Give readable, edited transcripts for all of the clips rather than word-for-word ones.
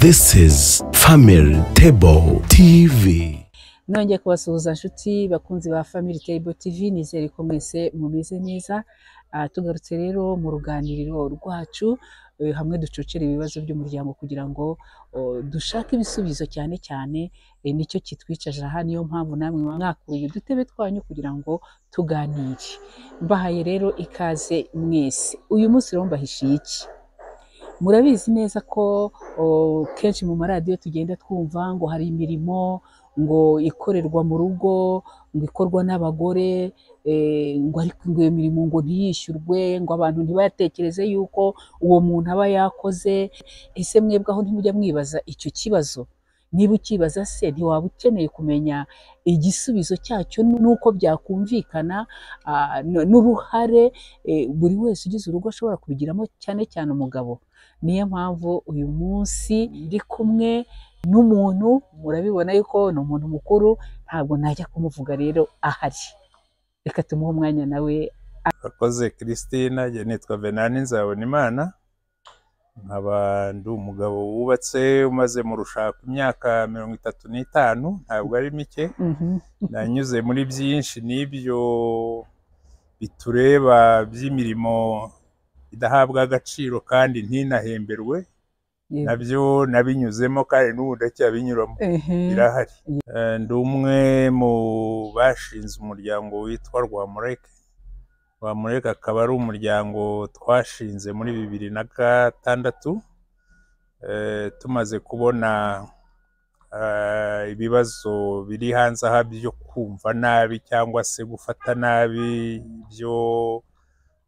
This is Family Table TV. Nongeye kubasuhuza nshuti bakunzi ba Family Table TV, nizere ko mwese mumeze neza. Tugarutse rero mu ruganiriro rwacu, hamwe ducocera ibibazo by'umuryango kugira ngo dushake ibisubizo, cyane cyane nicyo kitwicaje aha. Niyo mpamvu namwe mwakuye udutebe twanyu kugira ngo tuganire. Mbahaye rero ikaze mwese. Uyu munsi rero mbahishiye iki? Murabizi neza ko kenshi mu maradiyo tugenda twumva ngo hari imirimo ngo ikorerwa mu rugo, ngo ikorwa n'abagore, ngo ariko ngo iyo mirimo ngo ntiyishyurwe, ngo abantu ntibatekereze yuko uwo muntu aba yakoze. Ese mwebwe aho ntimujya mwibaza icyo kibazo? Niba ukibaza se, ntiwaba ukeneye kumenya igisubizo cyacyo n'uko byakumvikana, n'uruhare buri wese ugize urugo ashobora kubigiramo, cyane cyane umugabo? Niyo mpamvu uyu munsi ndi kumwe n'umuntu, murabibona yuko ni umuntu mukuru, ntabwo najya kumuvuga rero ahari. Reka tumuhe umwanya nawe. Urakoze Christine. Njye nitwa Venani Nzabonimana, nkaba ndi umugabo wubatse, umaze mu rushako imyaka 35, ntabwo ari mike. Nanyuze muri byinshi n'ibyo bitureba by'imirimo idahabwa agaciro kandi ntinahemberwe. Nabyo nabinyuzemo kandi n'ubu ndacyabinyuramo, birahari. Ndi umwe mu bashinze umuryango witwa Rwamureke. Rwamureke akaba ari umuryango twashinze muri 2006, tumaze kubona ibibazo biri hanze aha byo kumva nabi cyangwa se gufata nabi ibyo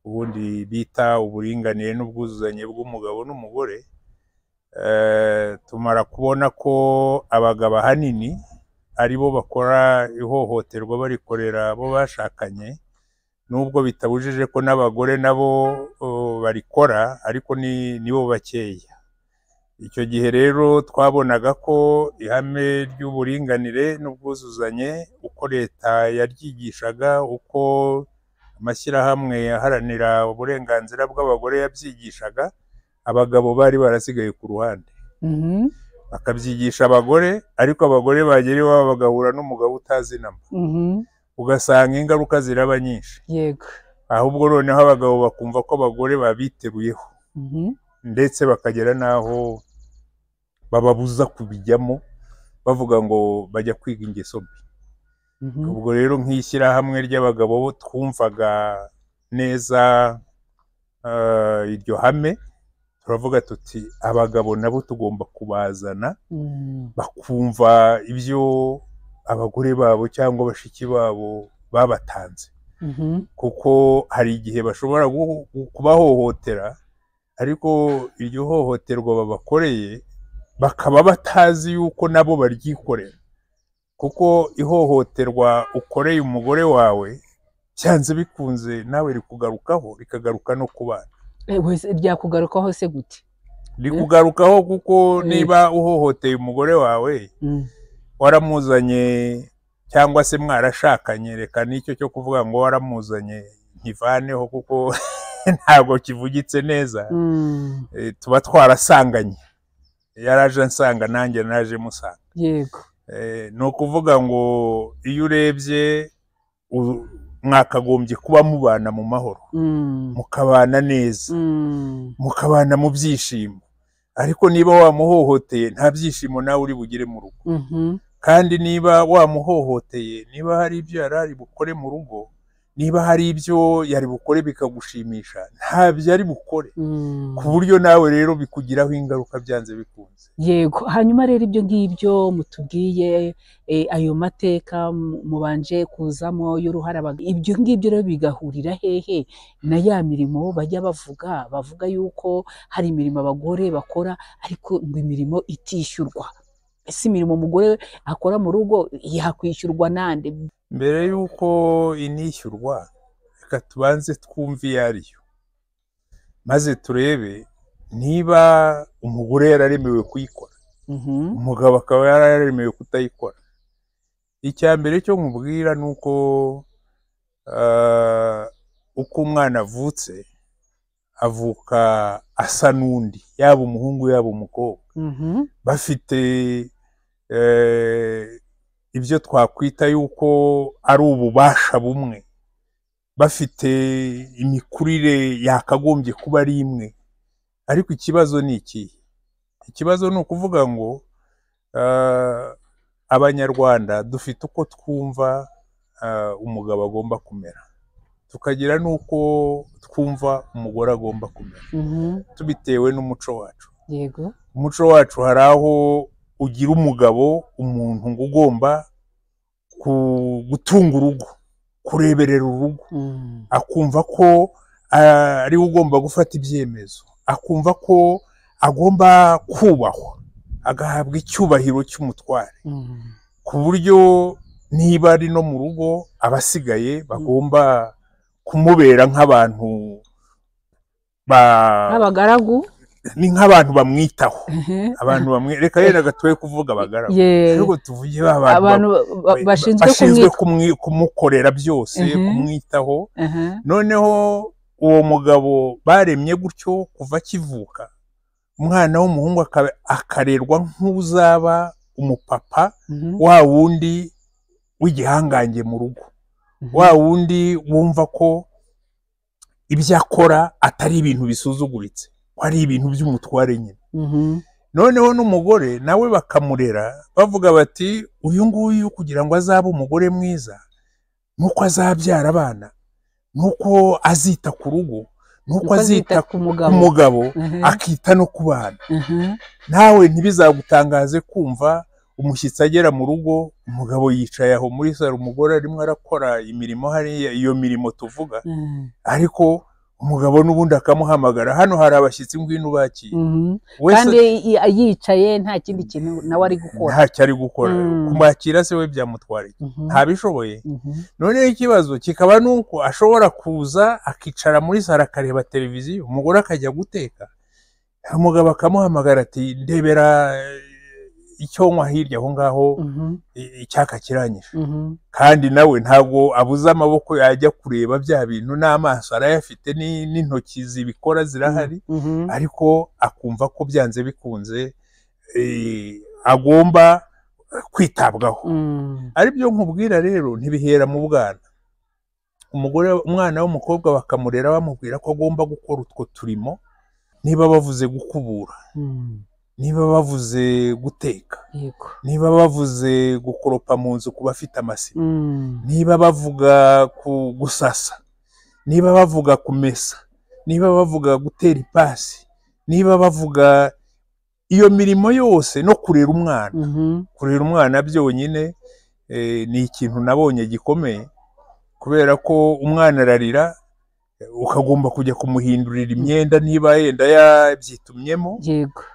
ubundi bita uburinganire n'ubwuzuzanye bw'umugabo n'umugore. Tumara kubona ko abagabo ahanini ari bo bakora ihohoterwa, barikorera abo bashakanye, nubwo bitabujije ko n'abagore nabo barikora, ariko nibo bakeya. Icyo gihe rero twabonaga ko ihame ry'uburinganire n'ubwuzuzanye, uko leta yaryigishaga, uko amashyirahamwe aharanira uburenganzira bw'abagore yabyigishaga, abagabo bari barasigaye ku ruhande. Bakabyigisha abagore, ariko abagore bagera iwabo bagahura n'umugabo utazi inama, ugasanga ingaruka ziraba nyinshi. Ahubwo noneho abagabo bakumva ko abagore babiteruyeho, ndetse bakagera n'aho bababuza kubijyamo, bavuga ngo bajya kwiga ingeso mbi. Ubwo rero nk'ishyirahamwe ry'abagabo bo twumvaga neza iryo hame, turavuga tuti abagabo nabo tugomba kubazana bakumva ibyo abagore babo cyangwa bashiki babo babatanze, kuko hari igihe bashobora kubahohotera, ariko iryo hohoterwa babakoreye bakaba batazi yuko nabo baryikorera. Kuko ihohoterwa ukoreye umugore wawe, byanze bikunze nawe rikugarukaho, rikagaruka no ku bana. Wese ryakugarukaho se gute? Rikugarukaho kuko niba uhohoteye umugore wawe, waramuzanye cyangwa se mwarashakanye, reka n'icyo cyo kuvuga ngo waramuzanye nkivaneho kuko ntabwo kivugitse neza. Tuba twarasanganye, yaraje ansanga nanjye naje musanga. Ni ukuvuga ngo iyo urebye mwakagombye kuba mubana mu mahoro, mukabana neza, mukabana mu byishimo, ariko niba wamuhohoteye nta byishimo nawe uri bugire mu rugo. Kandi niba wamuhohoteye, niba hari ibyo yari ari bukore mu rugo, niba hari ibyo yari bukore bikagushimisha, ntabyo ari bukore, ku buryo nawe rero bikugiraho ingaruka byanze bikunze. Yego. Hanyuma rero ibyo ngibyo mutubwiye, ayo mateka mubanje kuzamo y'uruhare, ibyo ngibyo rero bigahurira hehe na ya mirimo bajya bavuga yuko hari imirimo abagore bakora ariko ngo imirimo itishyurwa? Ese imirimo umugore akora mu rugo yakwishyurwa nande? Mbere y'uko inishyurwa, reka tubanze twumve iyo ariyo, maze turebe niba umugore yararemewe kuyikora, umugabo akaba yararemewe kutayikora. Icya mbere cyo nkubwira ni uko uko umwana avutse, avuka asa n'undi, yaba umuhungu yaba umukobwa. bafite ibyo twakwita yuko ari ububasha bumwe, bafite imikurire yakagombye kuba ari imwe. Ariko ikibazo ni ikihe? Ikibazo ni ukuvuga ngo Abanyarwanda dufite uko twumva umugabo agomba kumera, tukagira n'uko twumva umugore agomba kumera, tubitewe n'umuco wacu. Umuco wacu hari aho ugira umugabo umuntu ngo ugomba gutunga urugo, kureberera urugo, akumva ko ari we ugomba gufata ibyemezo, akumva ko agomba kubahwa, agahabwa icyubahiro cy'umutware, ku buryo niba ari no mu rugo abasigaye bagomba kumubera nk'abantu nk'abagaragu, ni nk'abantu bamwitaho, abantu bamwe reka yenda gatoye kuvuga abagaragu, ariko tuvuge abantu bashinzwe kumukorera byose, kumwitaho. Noneho uwo mugabo baremye gutyo kuva akivuka, umwana w'umuhungu akarerwa nk'uzaba umupapa, wa wundi w'igihangange mu rugo, wa wundi wumva ko ibyo akora atari ibintu bisuzuguritse, ko ari ibintu by'umutware nyine. Noneho n'umugore nawe bakamurera bavuga bati uyu nguyu kugira ngo azabe umugore mwiza nuko azabyara abana, nuko azita ku rugo, nuko azita ku mugabo, akita no ku bana. Nawe ntibizagutangaze kumva umushyitsi agera mu rugo, umugabo yicaye aho muri salo, umugore arimo arakora imirimo hariya, iyo mirimo tuvuga, ariko umugabo n'ubundi akamuhamagara, hano hari abashyitsi ngwino ubakire. Kandi yicaye nta kindi kintu nawe ari gukora, ntacyo ari gukora. Kumwakira se we byamutwara iki? Ntabishoboye. Noneho ikibazo kikaba nuko ashobora kuza akicara muri salo akareba televiziyo, umugore akajya guteka, umugabo akamuhamagara ati ndebera icyo nywa hirya aho ngaho, icyaka kiranyishe. Kandi nawe ntabwo abuze amaboko yajya kureba bya bintu, n'amaso arayafite, n'intoki zibikora zirahari, ariko akumva ko byanze bikunze agomba kwitabwaho. Aribyo nkubwira rero, ntibihera mu bwana. Umugore, umwana w'umukobwa bakamurera bamubwira ko agomba gukora utwo turimo, niba bavuze gukubura, niba bavuze guteka, niba bavuze gukoropa mu nzu ku bafite amasima, niba bavuga gusasa, niba bavuga kumesa, niba bavuga gutera ipasi, niba bavuga iyo mirimo yose, no kurera umwana. Kurera umwana byonyine ni ikintu nabonye gikomeye, kubera ko umwana ararira ukagomba kujya kumuhindurira imyenda niba yenda yabyitumyemo,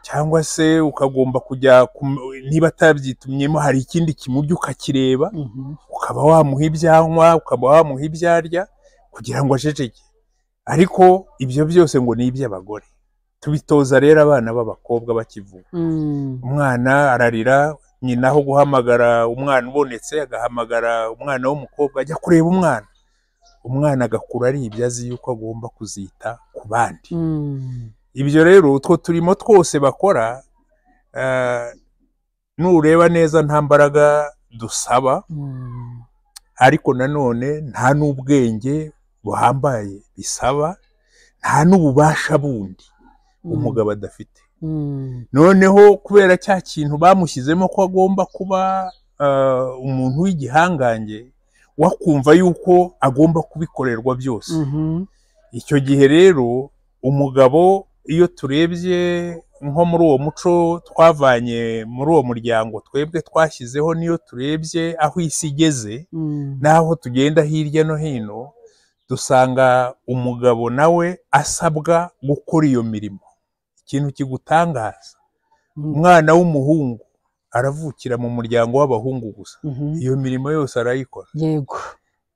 cyangwa se ukagomba kujya niba atabyitumyemo hari ikindi kimurya ukakireba, ukaba wamuha ibyanywa, ukaba wamuha ibyarya kugira ngo aceceke. Ariko ibyo byose ngo ni iby'abagore. Tubitoza rero abana b'abakobwa bakivuka. Umwana ararira, nyina aho guhamagara umwana ubonetse agahamagara umwana w'umukobwa ajya kureba umwana. Umwana agakura ari ibyo azi yuko agomba kuzita ku bandi. Ibyo rero utwo turimo twose bakora, nureba neza nta mbaraga dusaba, ariko nanone nta n'ubwenge buhambaye bisaba, nta n'ububasha bundi umugabo adafite. Noneho kubera cya kintu bamushyizemo ko agomba kuba umuntu w'igihangange, wakumva yuko agomba kubikorerwa byose. Icyo gihe rero umugabo iyo turebye nko muri uwo muco twavanye muri uwo muryango twebwe twashyizeho, niyo turebye aho isi igeze n'aho tugenda hirya no hino, dusanga umugabo nawe asabwa gukora iyo mirimo. Ikintu kigutangaza, umwana w'umuhungu aravukira mu muryango w'abahungu gusa, iyo mirimo yose arayikora. Yego,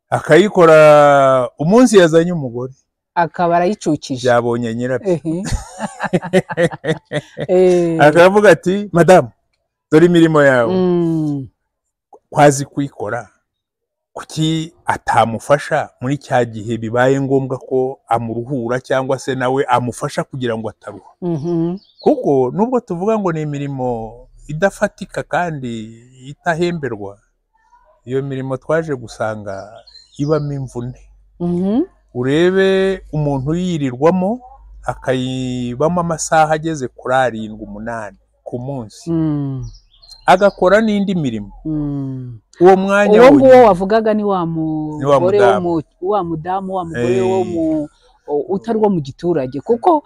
akayikora umunsi yazanye umugore akaba arayicukije, yabonye nyirabyo. Akavuga ati madamu dore imirimo yawe, kwazi kuyikora, kuki atamufasha muri cya gihe bibaye ngombwa ko amuruhura cyangwa se nawe amufasha kugira ngo ataruha? Kuko nubwo tuvuga ngo ni imirimo idafatika kandi itahemberwa, iyo mirimo twaje gusanga ibamo imvune. Urebe umuntu yirirwamo akayibamo amasaha ageze kuri 7, 8 ku munsi, agakora n'indi mirimo. Uwo mwanya uwo nguwo wavugaga ni wa mugore wa mudamu, wa mugore wo mu utari wo mu giturage, kuko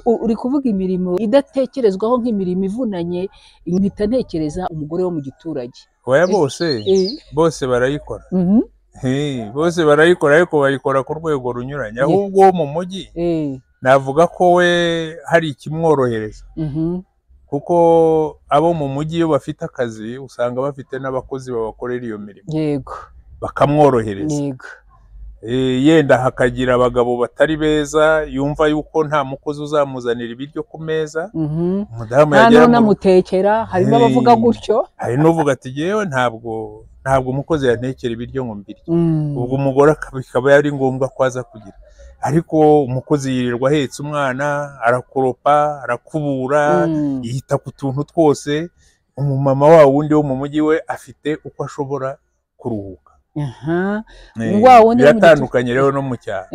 uri kuvuga imirimo idatekerezwaho nk'imirimo ivunanye, mpita ntekereza umugore wo mu giturage. Oya, bose barayikora. Bose barayikora, ariko bayikora ku rwego runyuranye. Ahubwo wo mu mujyi navuga ko we hari ikimworohereza, kuko abo mu mujyi iyo bafite akazi usanga bafite n'abakozi babakorera iyo mirimo. Yego, bakamworohereza. Yego. Yenda hakagira abagabo batari beza, yumva yuko nta mukozi uzamuzanira ibiryo ku meza, umudamu yagera namutekera. Harimo abavuga gutyo, hari n'uvuga ati yewe ntabwo umukozi yantekera ibiryo ngo mbirye. Ubwo umugore bikaba ari ngombwa ko aza kugira. Ariko umukozi yirirwa ahetse umwana, arakoropa, arakubura, yita ku tuntu twose. Umumama wa wundi wo mu mujyi we afite uko ashobora kuruhuka. Biratandukanye rero no mu cyaro,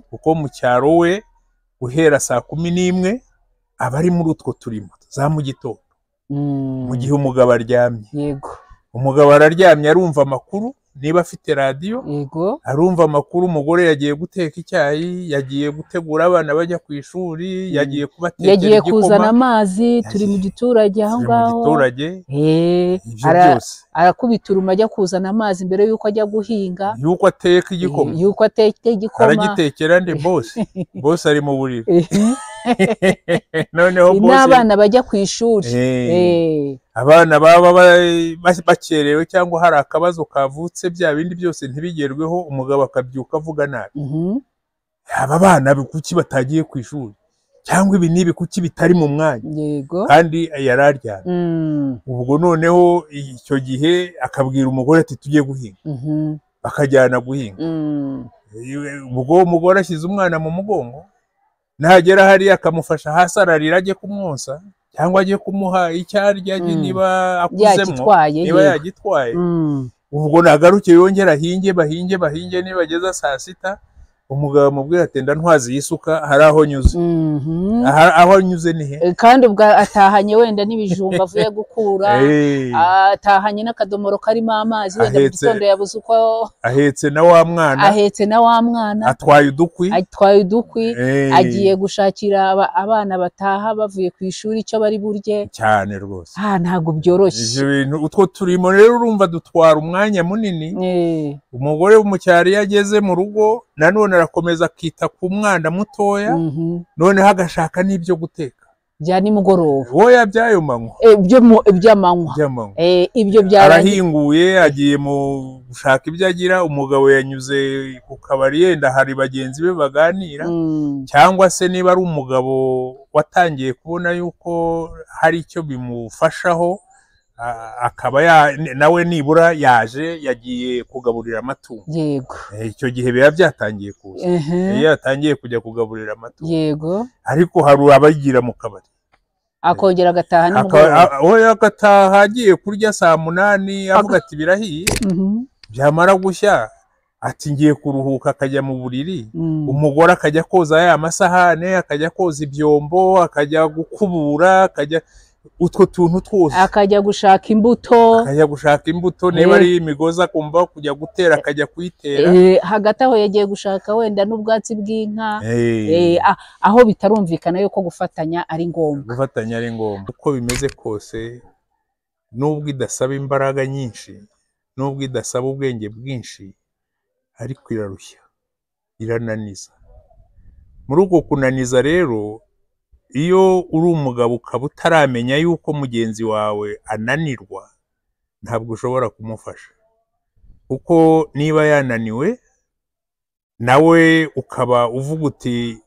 kuko mu cyaro we guhera 11:00 aba ari muri utwo turimo za mu gitondo, mu gihe umugabo aryamye. Yego, umugabo araryamye arumva amakuru, niba afite radiyo arumva amakuru, umugore yagiye guteka icyayi, yagiye gutegura abana bajya ku ishuri, yagiye kubatekera igikoma, yagiye kuzana amazi, turi mu giturage aho ngaho, arakubita uruma ajya kuzana amazi mbere yuko ajya guhinga, yuko ateka igikoma, aragitekera nde? Bose ari mu buriri. Noneho n'abana bajya ku ishuri, abana baba bakerewe cyangwa hari akabazo kavutse, bya bindi byose ntibigerweho, umugabo akabyuka avuga nabi. Aba bana kuki batagiye ku ishuri, cyangwa ibi n'ibi kuki bitari mu mwanya? Yego, kandi yararyamye. Ubwo noneho icyo gihe akabwira umugore ati tujye guhinga, bakajyana guhinga. Ubwo umugore ashyize umwana mu mugongo, nagera hariya akamufasha hasi, ararira ajye kumwonsa cyangwa ajye kumuha icyo arya niba akuzemo, niba yagitwaye. Ubwo nagaruke yongera ahinge, bahinge bahinge, nibageza saa 6 umugabo amubwira ati ndantwaza iyi suka, hari aho nyuze. Aho nyuze ni he? Kandi ubwo atahanye wenda n'ibijumba avuye gukura, atahanye n'akadomoro karimo amazi, wenda mu gitondo yabuze uko ahetse na wa mwana, atwaye udukwi, agiye gushakira abana bataha bavuye ku ishuri icyo bari burye. Cyane rwose. Ntabwo byoroshye ibyo bintu. Utwo turimo rero urumva dutwara umwanya munini. Umugore wo mu cyaro iyo ageze mu rugo nanone arakomeza akita ku mwana mutoya, noneho agashaka n'ibyo guteka bya nimugoroba. Oya, by'ayo manywa, iby'amanywa, ibyo arahinguye, agiye mu gushaka ibyo agira. Umugabo yanyuze ku kabari, yenda hari bagenzi be baganira, cyangwa se niba ari umugabo watangiye kubona yuko hari icyo bimufashaho, akaba nawe nibura yaje yagiye kugaburira amatungo. Yego, icyo gihe biba byatangiye kuza, iyo yatangiye kujya kugaburira amatungo. Yego, ariko hari abagira mu kabari akongera agataha nimugoroba. Oya, agataha agiye kurya saa 8, avuga ati birahiye, byamara gushya ati ngiye kuruhuka, akajya mu buriri. Umugore akajya koza ya masahane, akajya koza ibyombo, akajya gukubura, akajya utwo tuntu twose, akajya gushaka imbuto, niba ari imigozi akumva kujya gutera akajya kuyitera. Hagati aho yagiye gushaka wenda n'ubwatsi bw'inka, aho bitarumvikana yuko gufatanya ari ngombwa. Gufatanya ari ngombwa uko bimeze kose, nubwo idasaba imbaraga nyinshi, nubwo idasaba ubwenge bwinshi, ariko irarushya, irananiza. Muri uko kunaniza rero, iyo uri umugabo ukaba utaramenya yuko mugenzi wawe ananirwa, ntabwo ushobora kumufasha, kuko niba yananiwe nawe ukaba uvuga uti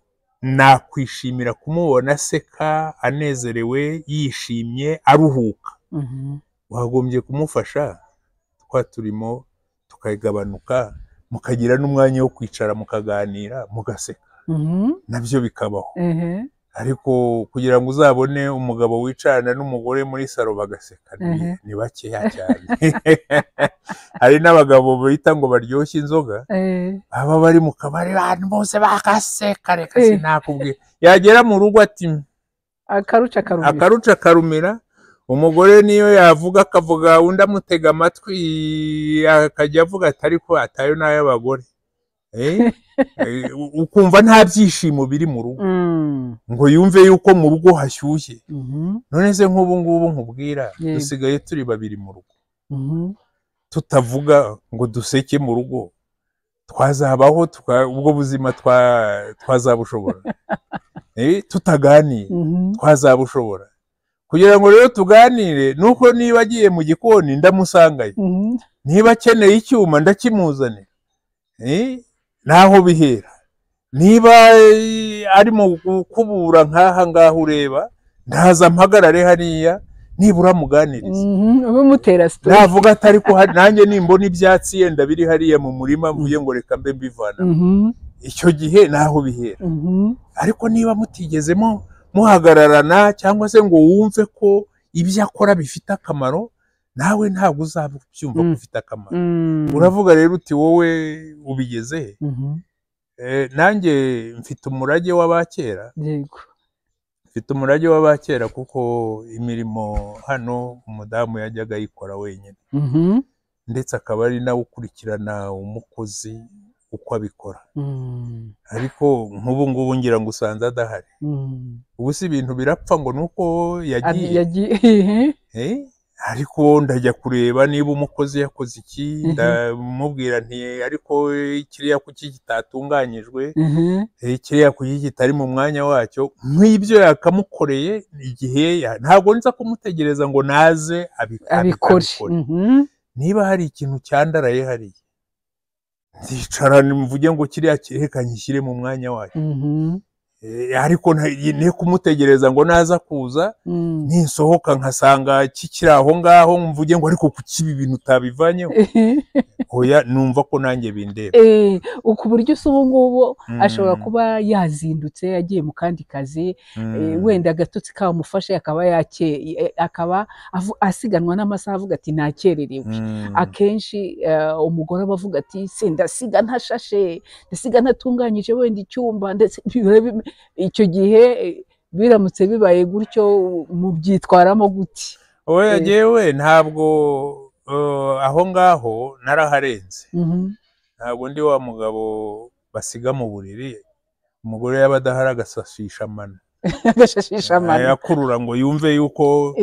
nakwishimira kumubona aseka, anezerewe, yishimye, aruhuka, wagombye kumufasha twa turimo tukagabanuka, mukagira n'umwanya wo kwicara mukaganira, mugaseka, nabyo bikabaho. Ariko kugira ngo uzabone umugabo wicarana n'umugore muri salo bagaseka ni bakeya cyane. Hari n'abagabo bita ngo baryoshye inzoga, baba bari mu kabari abantu bose bagaseka, reka sinakubwira. Yagera mu rugo ati akaruca akarumira. Umugore niyo yavuga akavuga, undi amutega amatwi akajya avuga ati ariko atayo n'ay'abagore. Ukumva nta byishimo biri mu rugo, ngo yumve yuko mu rugo hashyushye. None se nk'ubu ngubu nkubwira, dusigaye turi babiri mu rugo, tutavuga ngo duseke mu rugo, twazabaho ubwo buzima twazabushobora? Tutaganira twazabushobora? Kugira ngo rero tuganire, nuko niba agiye mu gikoni ndamusangayo, niba akeneye icyuma ndakimuzanira, naho bihera. Niba arimo gukubura nk'aha ngaha ureba, ndaza mpagarare hariya nibura muganiriza, navuga atari ko nanjye nimbona ibyatsi yenda biri hariya mu murima mvuye ngo reka mbe mbivana. Icyo gihe naho bihera. Ariko niba mutigezemo muhagararana cyangwa se ngo wumve ko ibyo akora bifite akamaro, nawe ntabwo uzabyumva ko ufite akamaro. Uravuga rero uti wowe ubigeze he? Nanjye mfite umurage w'abakera. Mfite umurage w'abakera kuko imirimo hano umudamu yajyaga ayikora wenyine, ndetse akaba ari nawe ukurikirana umukozi uko abikora. Ariko nk'ubu ngubu ngira ngo usanze adahari. Ubu si ibintu birapfa ngo nuko yagiye. Ariko ndajya kureba niba umukozi yakoze iki, ndamubwira nti ariko kiriya kuki kitatunganyijwe, kiriya kuki kitari mu mwanya wacyo. Nk'ibyo yakamukoreye igihe, ntabwo nza kumutegereza ngo naze abikore. Niba hari ikintu cyandaraye hariya, nzicara mvuge ngo kiriya reka nyishyire mu mwanya wacyo. Ariko ne kumutegereza ngo naza kuza, ninsohoka nkasanga kikiri aho ngaho mvuge ngo ariko kuki ibi bintu utabivanyeho. Oya, numva ko nanjye bindeba. Ku buryo se ubu ngubu ashobora kuba yazindutse yagiye mu kandi kazi, wenda agatotsi kamufashe akaba akaba asiganwa n'amasaha avuga ati nakererewe. Akenshi umugore aba avuga ati se ndasiga ntashashe, ndasiga ntatunganyije wenda icyumba, ndetse icyo gihe biramutse bibaye gutyo mubyitwaramo gute? Oya, jewe ntabwo aho ngaho naraharenze. Ntabwo ndi wa mugabo basiga mu buriri, umugore yaba adahari agasashisha amano. Agashashisha amano. Ayakurura ngo yumve yuko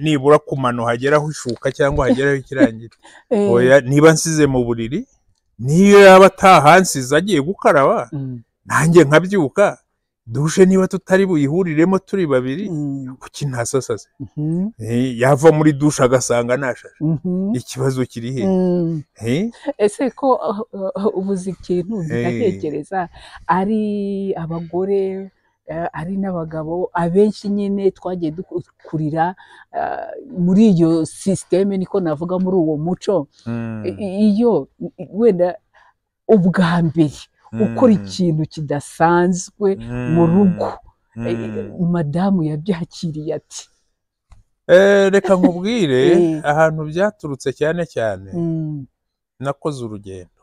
nibura ku mano hageraho ishuka cyangwa hageraho ikirangiti. Oya, niba nsize mu buriri, niyo yaba atahansize agiye gukaraba, nanjye nkabyuka, dushe niba tutari buyihuriremo turi babiri, kuki ntasasaze? Yava muri dushe agasanga nashashe. Ikibazo kiri he? Ese ko ubuze ikintu ndatekereza, ari abagore ari n'abagabo abenshi nyine twagiye dukurira muri iyo systeme, niko navuga, muri uwo muco. Iyo wenda ubwa mbere ukora ikintu kidasanzwe mu rugo, madamu yabyakiriye ati? Reka nkubwire ahantu byaturutse cyane cyane. Nakoze urugendo.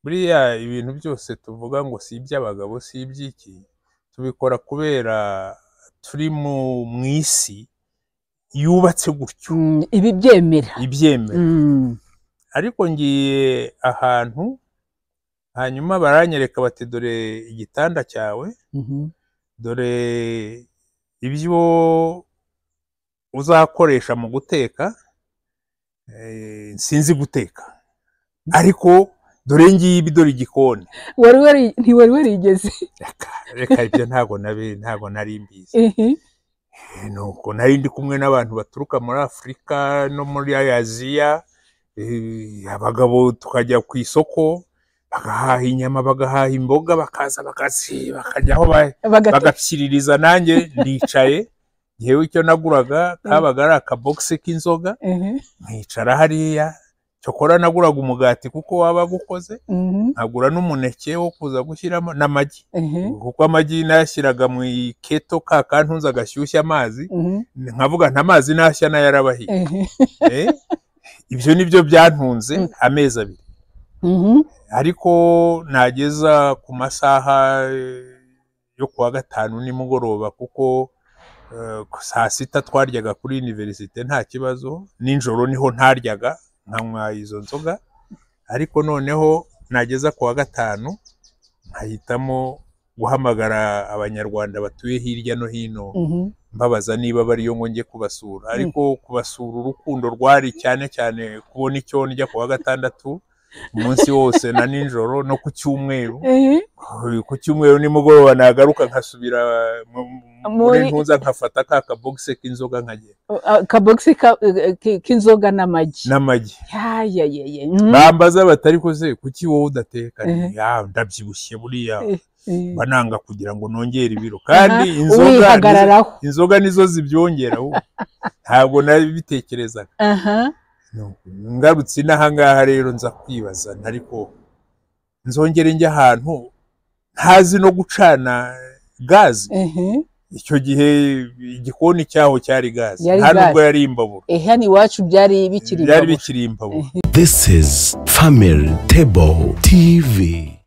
Buriya ibintu byose tuvuga ngo si iby'abagabo si iby'iki, tubikora kubera turi mu isi yubatse gutyo, ibi byemera. Ariko ngiye ahantu, hanyuma baranyereka bati dore igitanda cyawe, dore ibyo uzakoresha mu guteka. Sinzi guteka, ariko dore ngibi, dore igikoni. Ntiwari warigeze? Reka ibyo ntabwo nari mbizi. Nuko nari ndi kumwe n'abantu baturuka muri Afurika no muri Aziya, abagabo tukajya ku isoko bagahaha inyama, bagahaha imboga, bakaza bakajyaho bagapyiririza. Nanjye ndicaye, ngewe icyo naguraga kabaga ari akabogisi k'inzoga, nkicara hariya Cyokora naguraga umugati kuko wabaga ukoze, nkagura n'umuneke wo kuza gushyiramo n'amagi, kuko amagi nayashyiraga mu iketo ka kantunze agashyushya amazi, nkavuga nta mazi nashya nayo arabahiye. Ibyo nibyo byantunze amezi 2. Ariko nageza ku masaha yo kuwa gatanu nimugoroba, kuko saa sita twaryaga kuri universite nta kibazo, nijoro niho ntaryaga nkanywa izo nzoga. Ariko noneho nageza kuwa gatanu nkahitamo guhamagara Abanyarwanda batuye hirya no hino, mbabaza niba bariyo ngo njye kubasura. Ariko kubasura urukundo rwari cyane cyane kubona icyo ndya kuwa gatandatu umunsi wose na nijoro no ku cyumweru. Ku cyumweru nimugoroba nagaruka nkasubira muri ntuza, nkafata ka kabogisi k'inzoga nkagenda. Kabogisi k'inzoga n'amagi. N'amagi. Bambaza batari koze kuki wowe udateka? Ndabyibushye buriya, bananga kugira ngo nongere ibiro, kandi inzoga nizo zibyongera. Ntabwo nabitekerezaga. Ngarutse inahangaha rero nza kwibaza, ariko nzongere njye ahantu ntazi no gucana gazi. Icyo gihe igikoni cyaho cyari gazi, nta nubwo yari imbabura. Hano iwacu byari bikiri imbabura. This is Family Table TV.